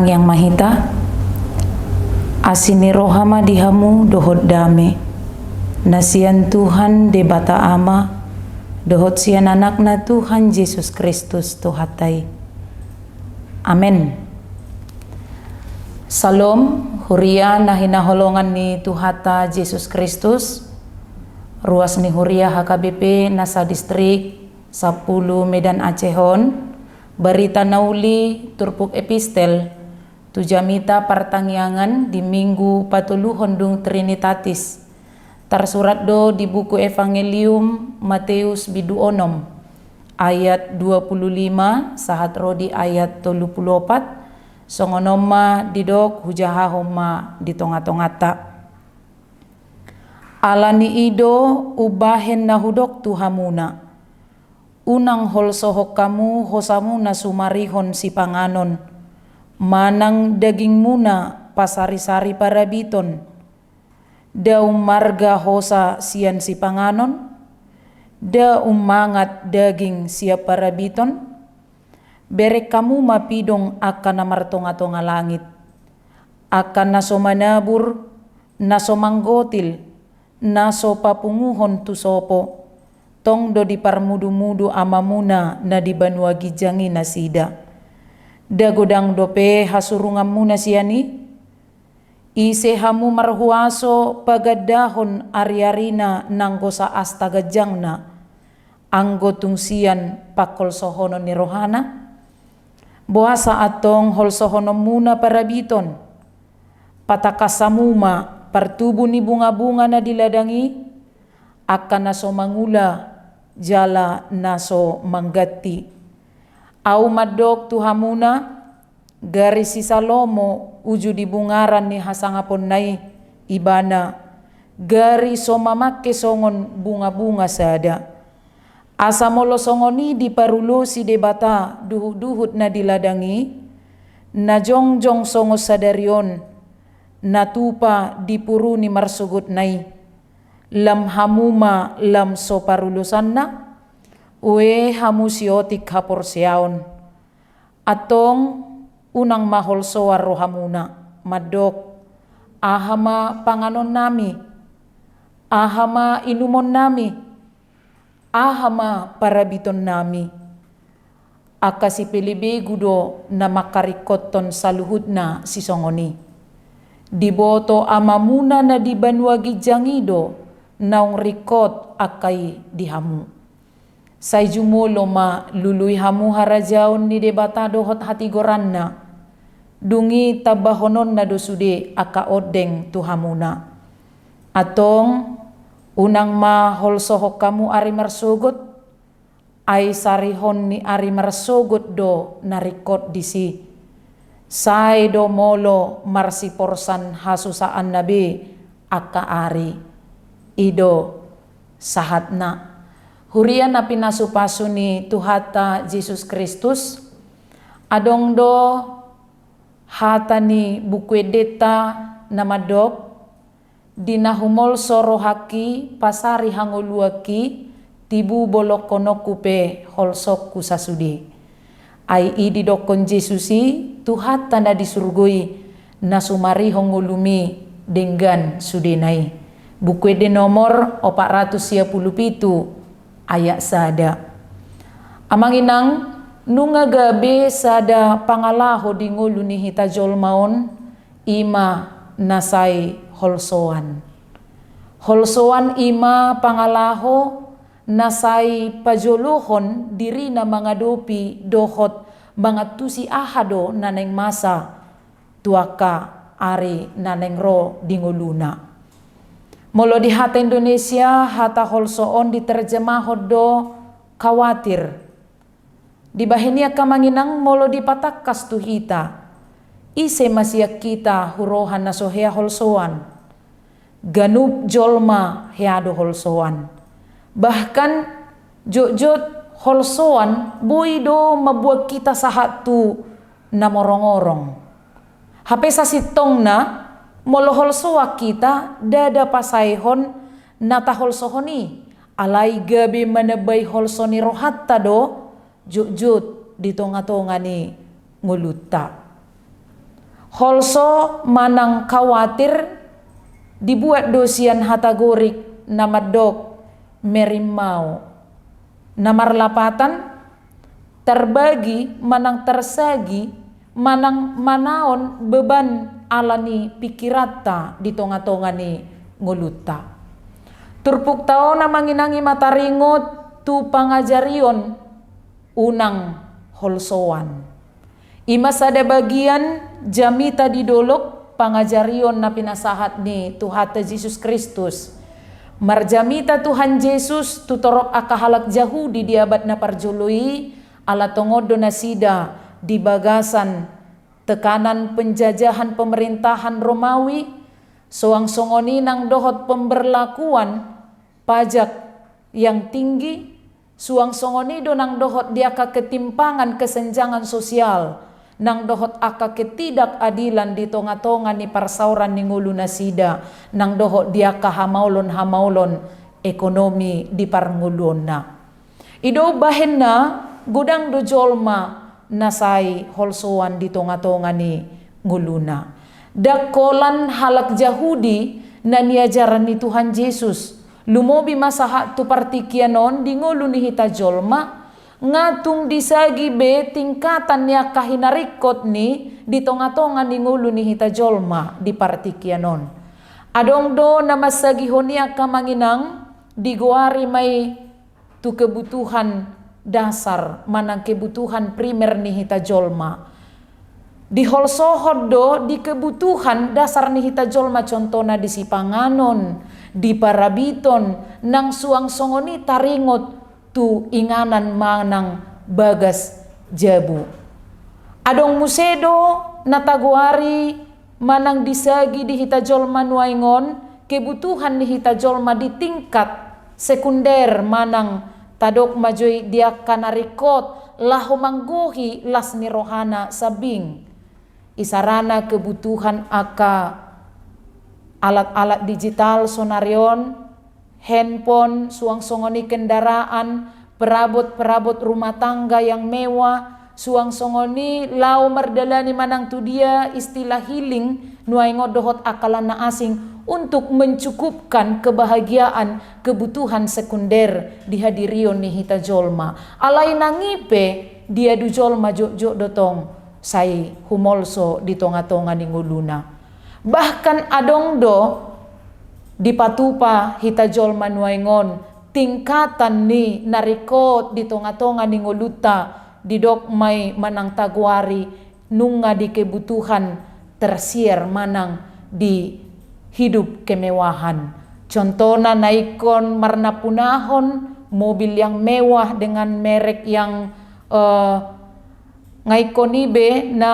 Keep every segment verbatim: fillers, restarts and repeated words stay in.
Tangiang ma hita. Asi ni roha ma di hamu dohot dame na sian Tuhan Debata Ama dohot sian Anakna Tuhan Jesus Kristus Tuhanta i. Amen. Syalom, huria na hinaholongan ni Tuhanta Jesus Kristus. Ruas ni huria H K B P na sadistrik sampulu Medan Aceh on, barita na uli turpuk epistel tu jamita partangiangan di Minggu patoluhon dung Trinitatis. Tarsurat do di buku Evangelium Mateus bindu onom, ayat dua pulu lima sahat ro di ayat tolu pulu opat, songon on ma didok, hujahahon ma di tonga-tonganta. Ala ni i do umbahen na hudok tu hamuna: Unang holsohon hamu hosamuna sumarihon sipanganon, manang dagingmuna pasari-sari parabiton. Nda umarga hosa sian sipanganon, nda umangat daging sian parabiton. Bereng hamu ma pidong angka na martonga-tonga langit, angka na so manabur, na so manggotil, na so papunguhon tu sopo. Tong do diparmudu-mudu Amamuna na di banua ginjang i nasida. Nda godang dope hasurunganmuna sian i? Ise hamu marhuaso pagandahon ari-arina nanggo saasta ganjangna, anggo tung sian pangholsohonon ni rohana? Boasa antong holsohononmuna parabiton? Patangkas hamu ma partubu ni bunga-bunga na di ladang i, angka na so mangula jala na so mangganti. Ahu mandok tu hamuna, gari si Salomo uju di bungaran ni hasangaponna i, ibana gari so mamangke songon bunga-bunga sada. Asa molo songon i diparulosi Debata duhut-duhut na di ladang i, na jongjong songon sadari on, na tupa di puru ni marsogotna i, lam hamu ma lam so parulosanna? Ue hamu siotik haporseaon! Antong unang ma holsoan rohamuna, mandok: Aha ma panganonnami? Aha ma inumonnami? Aha ma parabitonnami? Angka sipelebegu do na mangkaringkothon saluhutna sisongon i. Diboto Amamuna na di banua ginjang i do naung ringkot angka i di hamu. Sai jumolo ma lului hamu harajaon ni Debata dohot hatigoranna, dung i tambahononna do sude angka ondeng tu hamuna. Antong unang ma holsohon hamu ari marsogot, ai sarihon ni ari marsogot do na ringkot disi. Sae do molo marsiporsan hasusaanna be angka ari. I do sahatna. Huria na pinasu-pasu ni Tuhanta Jesus Kristus, adong do hata ni Buku Endenta na mandok: Di na humolso rohangki pasari hangoluanki, tibu bolongkononku pe holsongku sasude. Ai i didokkon Jesus i Tuhanta na di surgo i, na sumarihon ngolumi denggan sudena i. Buku Ende nomor opat ratus sia pulu pitu, ayat sada. Amang inang, nunga gabe sada pangalaho di ngolu ni hita jolma on, i ma na sai holsoan. Holsoan i ma pangalaho na sai pajolohon dirina mangadopi dohot mangantusi aha do na naeng masa tu angka ari na naeng ro di ngoluna. Molo di hata Indonesia, hata holso on diterjemahon do khawatir. Dibahen i angka amang inang, molo dipatangkas tu hita, ise ma sian hita huroha na so hea holsoan? Ganup jolma hea do holsoan. Bahkan jotjot holsoan boi do mamboan hita sahat tu na morongorong. Hape sasintongna, molo holsoan hita, ndada pasaehon na taholsohon i, alai gabe manambai holso ni rohanta do jotjot di tongatonga ni ngolunta. Holso manang khawatir dibuat do sian hata Gorik na mandok merimmao, na marlapatan tarbagi manang tarsagi manang manaon beban ala ni pingkiranta di tonga-tonga ni ngolunta. Turpukta on, amang inang, i ma taringot tu pangajarion unang holsoan. I ma sada bagian jamita di dolok pangajarion na pinasahat ni Tuhanta Jesus Kristus. Marjamita Tuhan Jesus tu torop angka halak Jahudi di abad na parjolo i, ala tongon do nasida di bagasan tekanan penjajahan pemerintahan Romawi, suang songon i nang dohot pemberlakuan pajak yang tinggi, suang songon i do nang dohot di angka ketimpangan, kesenjangan sosial, nang dohot angka ketidakadilan di tonga-tonga ni parsaoran ni ngolu nasida, nang dohot di angka hamaolon-hamaolon ekonomi di parngoluonna. I do bahenna, godang do jolma na sai holsoan di tonga-tonga ni ngoluna. Ndang holan halak Jahudi na niajaran ni Tuhan Jesus, lumobi ma sahat tu partingkian on di ngolu ni hita jolma, nga tung disagi be tingkatan ni angka hinaringkot ni di tonga-tonga ni ngolu ni hita jolma di partingkian on. Adong do na mansagihon i, angka amang inang, digoari ma i tu kebutuhan dasar manang kebutuhan primer ni hita jolma. Diholsohon do di kebutuhan dasar ni hita jolma, contohna di sipanganon, di parabiton, nang suang songon i taringot tu inganan manang bagas jabu. Adong muse do na tagoari manang disagi di hita jolma nuaeng on kebutuhan ni hita jolma di tingkat sekunder manang tadok ma jo i di angka na ringkot laho manggohi las ni rohana sambing. Isarana kebutuhan angka alat-alat digital sonari on, handphone, suang songon i kendaraan, perabot-perabot rumah tangga yang mewah, suang songon i laho mardalani manang tu dia istilah healing nuaeng on dohot angka na asing untuk mencukupkan kebahagiaan, kebutuhan sekunder di hadirion ni hita jolma. Alai nang i pe diadu jolma jotjot do tong sai humolso di tonga-tonga ni ngoluna. Bahkan adong do dipatupa hita jolma nuaeng on tingkatan ni na ringkot di tonga-tonga ni ngolunta, didok ma i manang tagoari nunga di kebutuhan tersier manang di hidup kemewahan. Contohna na ingkon marnampunahon mobil yang mewah dengan merek yang, eh, nga ingkon i be na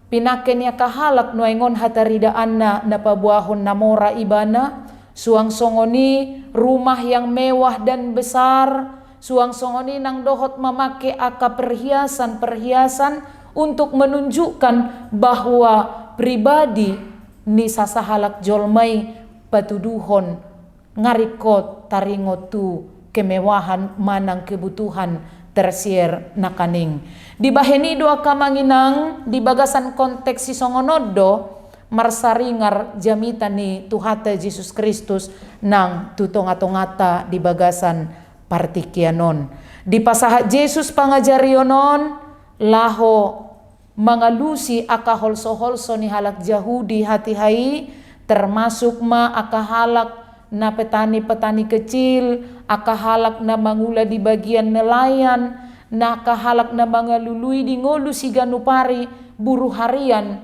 pinangke ni angka halak nuaeng on hataridaanna na paboahon na mora ibana, suang songon i rumah yang mewah dan besar, suang songon i nang dohot mamangke angka perhiasan-perhiasan untuk menunjukkan bahwa pribadi ni sasahalak jolma i patuduhon nga ringkot taringot tu kemewahan manang kebutuhan tersier nangkaning. Dibahen i do angka amang inang, di bagasan konteks sisongon on do marsaringar jamita ni Tuhanta Jesus Kristus nang tu tonga-tonganta di bagasan partingkian on. Dipasahat Jesus pangajarion on laho mangalusi angka holso-holso ni halak Jahudi hatiha i, termasuk ma angka halak na petani-petani kecil, angka halak na mangula di bagian nelayan, na angka halak na mangalului di ngolu siganup ari, buruh harian,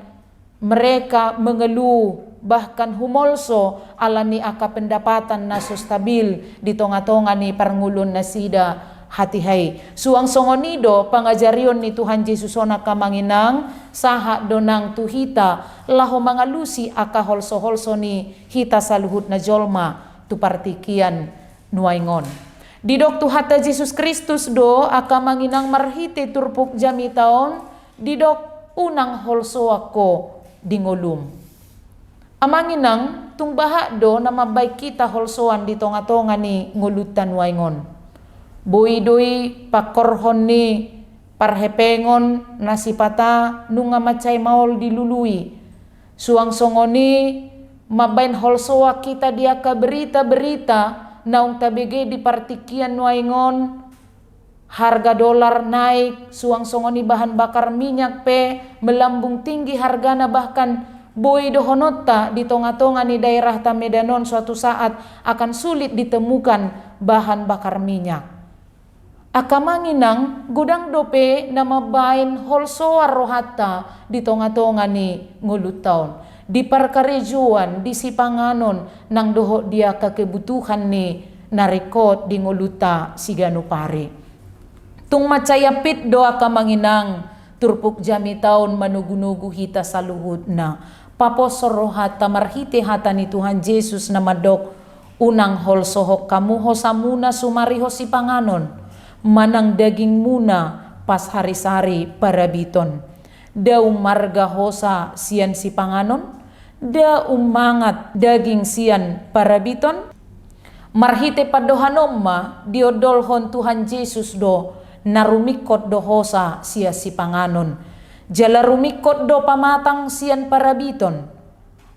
mereka mengeluh, bahkan humolso ala ni angka pendapatan na so stabil di tonga-tonga ni parngoluon nasida hatiha i. Suang songon i do pangajarion ni Tuhan Jesus on angka amang inang, sahat do nang tu hita laho mangalusi angka holso-holso ni hita saluhutna jolma tu partingkian nuaeng on. Didok Tuhanta Jesus Kristus do angka amang inang marhite turpuk jamita on, didok unang holsoan ho di ngolum. Amang inang, tung bahat do na mambahen hita holsoan di tonga-tonga ni ngolunta nuaeng on? Boi do i pangkorhon ni Parhepengon na sipata nunga mansai maol dilului. Suang songon i mambaen holsoan hita di angka berita-berita naung tabege di partingkian nuaeng on. Harga dolar naik, suang songon i bahan bakar minyak pe melambung tinggi hargana, bahkan boi dohononta di tonga-tonga ni daerahta Medan on suatu saat akan sulit ditemukan bahan bakar minyak. Angka amang inang, godang dope na mambaen holsoan rohanta di tonga-tonga ni ngolunta on, di parkarejoan, di sipanganon, nang dohot di angka kebutuhan ni na ringkot di ngolunta siganup ari. Tung mansai ampit do angka amang inang, turpuk jamita on manogu-nogu hita saluhutna. Paposhon rohanta marhite hata ni Tuhan Jesus na mandok, unang holsohon hamu hosamuna sumarihon sipanganon, manang dagingmuna pas sari-sari parabiton. Nda umarga hosa sian sipanganon, nda umangat daging sian parabiton. Marhite pandohan on ma diondolhon Tuhan Jesus do na rumingkot do hosa sian sipanganon, jala rumingkot do pamatang sian parabiton.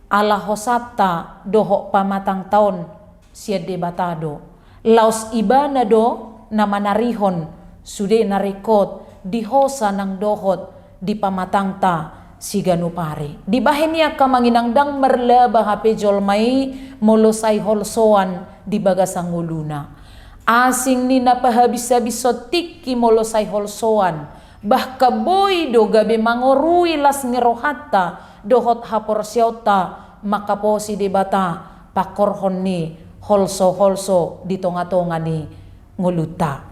Ala hosanta dohot pamatangta on sian Debata do. Laos Ibana do na manarihon sude na ringkot di hosa nang dohot di pamatangta siganup ari. Dibahen i angka amang inang, ndang marlaba hape jolma i molo sai holsoan di bagasan ngoluna. Asing ni na pahabis-habishon tingki molo sai holsoan, bahkan boi do gabe mangorui las ni rohanta dohot haporseaonta mangkaposi Debata pangkorhon ni holso-holso di tonga-tonga ni ngolunta.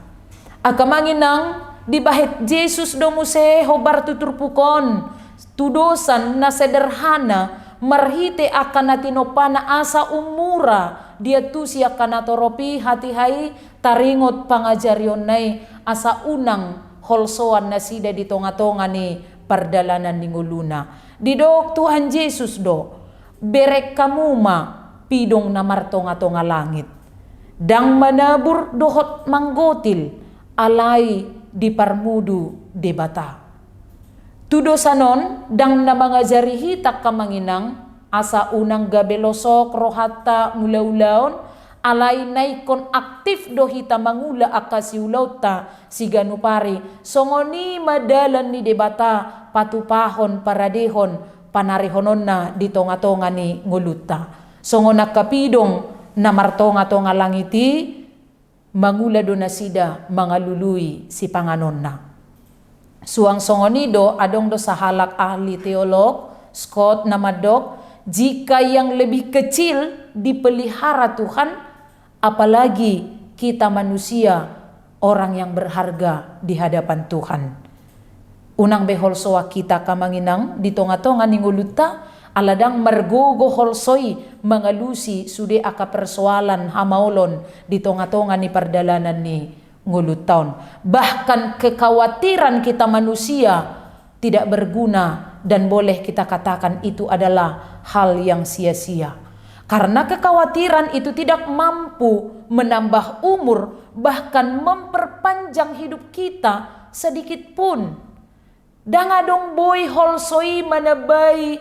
Angka amang inang, dibahen Jesus do muse hombar tu turpuk on tudosan na sederhana marhite angka na tinompana asa ummura diantusi angka natorop i, hatiha i taringot pangajarionna i asa unang holsoan nasida di tonga-tonga ni pardalanan ni ngoluna. Didok Tuhan Jesus do, bereng hamu ma pidong na martonga-tonga langit. Ndang manabur dohot manggotil, alai diparmudu Debata. Tudosan on ndang na mangajari hita angka amang inang asa unang gabe losok rohanta mangula ulaon, alai na ingkon aktif do hita mangula angka siulaonta siganup ari. Songon i ma dalan ni Debata patupahon, paradehon panarihononna di tonga-tonga ni ngolunta. Songon angka pidong na martonga-tonga langit i, mangula do nasida mangalului sipanganonna. Suang songon i do, adong do sahalak ahli teolog, Scott, na mandok, jika yang lebih kecil dipelihara Tuhan, apalagi kita manusia, orang yang berharga di hadapan Tuhan. Unang be holsoan hita angka amang inang di tonga-tonga ni ngolunta, ala ndang margogo holso i mangalusi sude angka persoalan hamaolon di tonga-tonga ni pardalanan ni ngolunta on. Bahkan kekhawatiran kita manusia tidak berguna dan boleh kita katakan itu adalah hal yang sia-sia. Karena kekhawatiran itu tidak mampu menambah umur, bahkan memperpanjang hidup kita sedikit pun. Ndang adong boi holso i manambai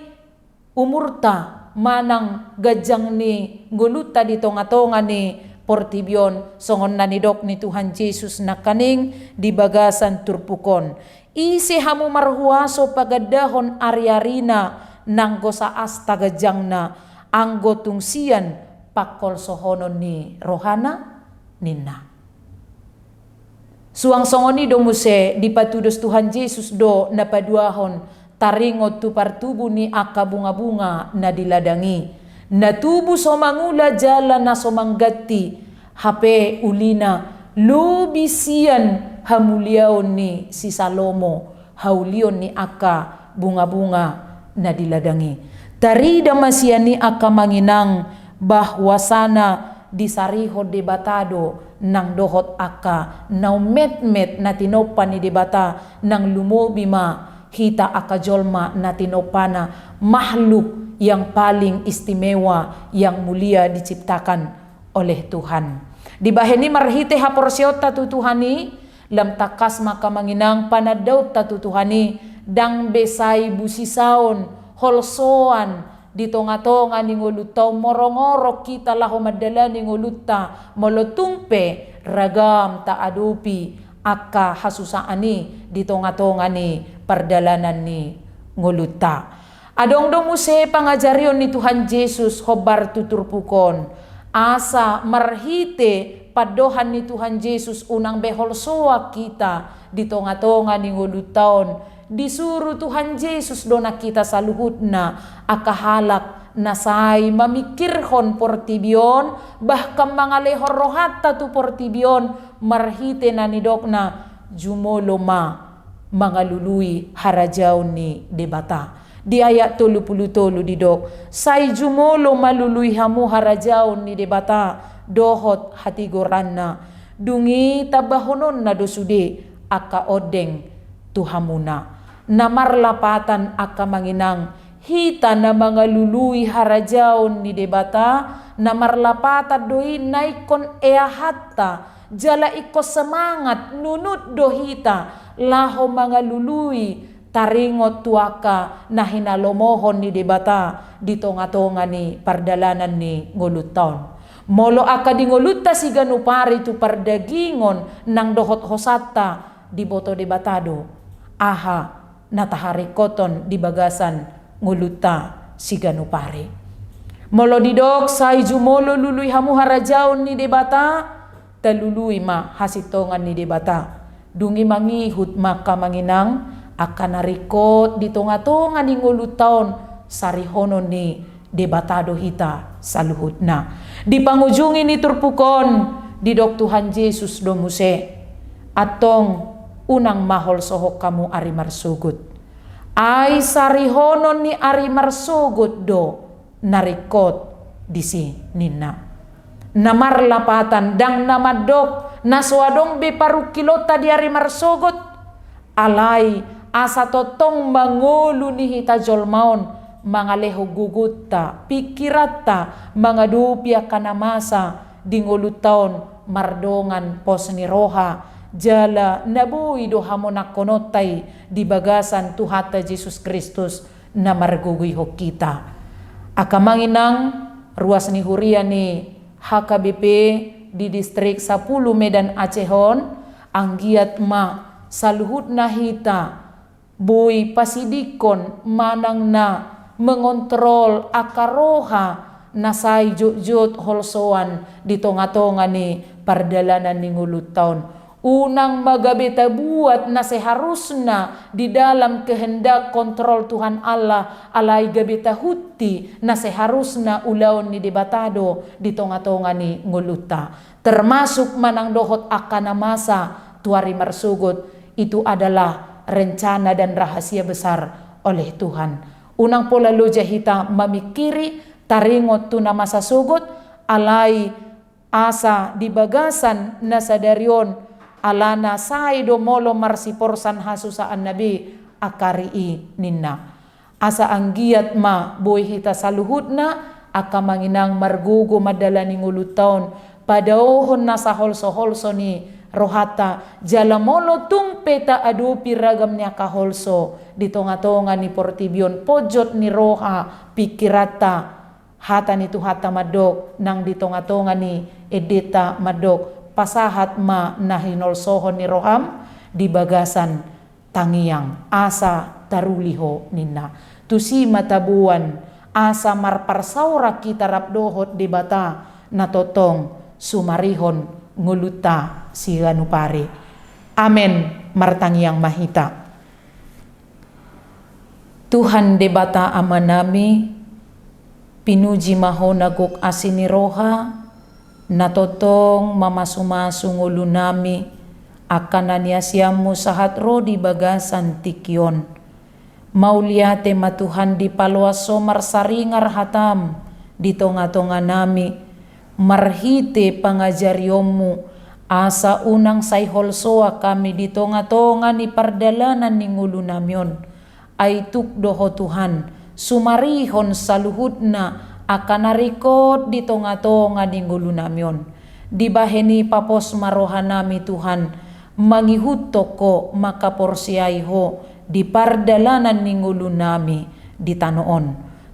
umurta manang ganjang ni ngolunta di tonga-tonga ni portibi on, songon na nidok ni Tuhan Jesus nangkaning di bagasan turpuk on. Ise hamu marhuaso pagandahon ari-arina nanggo saasta ganjangna, anggo tung sian pangkolsohonon ni rohana? Ninna. Suang songon i do muse dipatudos Tuhan Jesus do na paduahon taringot tu partubu ni angka bunga-bunga na di ladang i, na tubu so mangula jala na so mangganti, hape ulina lobi sian hamuliaon ni si Salomo haulion ni angka bunga-bunga na di ladang i. Tarida ma sian i angka amang inang bahwasana disarihon Debata do nang dohot angka na ummetmet na tinompa ni Debata, nang lumobi ma hita angka jolma na tinompana, makhluk yang paling istimewa, yang mulia diciptakan oleh Tuhan. Dibahen i marhite haporseaonta tu Tuhan i, Lam tangkas ma angka amang inang panandaonta tu Tuhan i, ndang be sai busisaon, holsoan, di tonga-tonga ni ngolunta on morong-orong hita laho mandalani ngolunta, molo tung pe ragam taadopi angka hasusaan i di tonga-tonga ni pardalanan ni ngolunta. Adong do muse pangajarion ni Tuhan Jesus hombar tu turpuk on, asa marhite pandohan ni Tuhan Jesus unang be holsoan hita di tonga-tonga ni ngolunta on. Disuru Tuhan Jesus do nang hita saluhutna, angka halak na sai mamingkirhon portibi on, bahkan mangalehon rohanta tu portibi on, marhite na nidokna, jumolo ma mangalului harajaon ni Debata. Di ayat tolu pulu tolu didok, sai jumolo ma lului hamu harajaon ni Debata dohot hatigoranna. Dung i tambahononna do sude angka ondeng tu hamuna. Na marlapatan angka amang inang, hita na mangalului harajaon ni Debata, na marlapatan do i na ingkon eahanta, jala ingkon semangat nunut do hita laho mangalului taringot tu angka na hinalomohon ni Debata di tonga-tonga ni pardalanan ni ngolunta on. Molo angka di ngolunta siganup ari tu pardagingon nang dohot hosanta, diboto Debata do aha na taharingkothon di bagasan ngolunta siganup ari. Molo didok sai jumolo lului hamu harajaon ni Debata, talului ma hasintongan ni Debata. Dung i mangihut ma angka amang inang angka na ringkot di tonga-tonga ni ngolunta on, sarihonon ni Debata do hita saluhutna. Di pangujungi ni turpuk on, didok Tuhan Jesus do muse, antong unang ma holsohon hamu ari marsogot. Ai sarihonon ni ari marsogot do na ringkot disi, ninna. Na marlapatan ndang na mandok na so adong be parungkilonta di ari marsogot, alai asa tongtong ma ngolu ni hita jolma on mangalehon gogonta, pingkiranta, mangadopi angka na masa di ngolunta on mardongan pos ni roha, jala na boi do hamonangkononta i di bagasan Tuhanta Jesus Kristus na margogoihon hita. Angka amang inang, ruas ni huria ni H K B P di Distrik Sapulu Medan Aceh on, anggiat ma saluhutna hita boi pasidingkon manang na mengontrol angka roha na sai jotjot holsoan di tonga-tonga ni pardalanan ni ngolunta on. Unang ma gabe tabuat na seharusna di dalam kehendak kontrol Tuhan Allah, alai gabe tahunti na seharusna ulaon ni Debata do di tonga-tonga ni ngolunta. Termasuk manang dohot angka na masa tu ari marsogot, itu adalah rencana dan rahasia besar oleh Tuhan. Unang pola loja hita mamingkiri taringot tu na masa sogot, alai asa di bagasan na sadari on, alana sai do molo marsiporsan hasusaanna be angka ari i, ninna. Asa anggiat ma boi hita saluhutna angka amang inang margogo mandalani ngolunta on, padaohon nasa holso-holso ni rohanta, jala molo tung pe taadopi ragam ni angka holso di tonga-tonga ni portibi on, ponjot ni roha, pingkiranta, hata ni Tuhanta mandok nang di tonga-tonga ni endenta mandok, pasahat ma na hinolsohon ni roham di bagasan tangiang, asa taruli ho, ninna. Tusi ma taboan asa marparsaoran hita rap dohot Debata na tongtong sumarihon ngolunta siganup ari. Amen. Martangiang ma hita. Tuhan Debata Amanami, pinuji ma Ho na gok asi ni roha, na tongtong mamasu-masu ngolunami, angka na niasianMu sahat ro di bagasan tingki on. Mauliate ma Tuhan dipaloas Ho marsaringar hataM di tonga-tonganami, marhite pangajarianMu, asa unang sai holsoan hami di tonga-tonga ni pardalanan ni ngolunami on. Ai tuk do Ho Tuhan, sumarihon saluhutna angka na ringkot di tonga-tonga ni ngolunami on. Dibahen i papos ma rohanami Tuhan, mangihuthon Ho, mangkaporseai Ho di pardalanan ni ngolunami di tano on.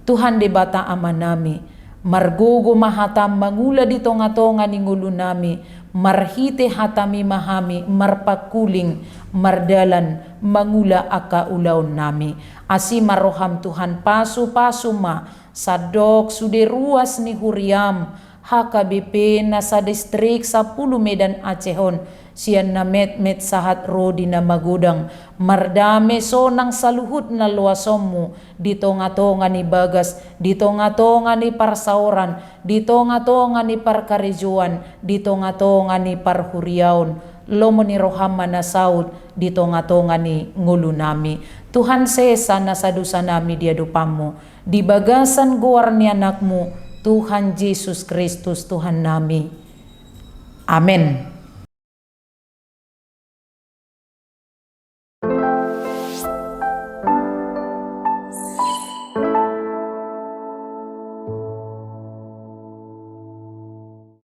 Tuhan Debata Amanami, margogo ma hataM mangula di tongatonga ni ngolunami, marhite hataMi ma hami marpangkuling, mardalan, mangula angka ulaonnami. Asi ma rohaM Tuhan, pasupasu ma, sandok sude ruas ni huriaM, H K B P na sadistrik sampulu Medan Aceh on, sian na metmet sahat ro di na magodang, mardame sonang saluhut na loasonMu, di tongatonga ni bagas, di tongatonga ni parsaoran, di tongatonga ni parkarejoan, di tongatonga ni parhuriaon, lomo ni rohaM ma na saut, di tongatonga ni ngolunami. Tuhan, sesa nasa dosanami di adopanMu, di bagasan goar ni AnakMu, Tuhan Jesus Kristus, Tuhannami. Amen.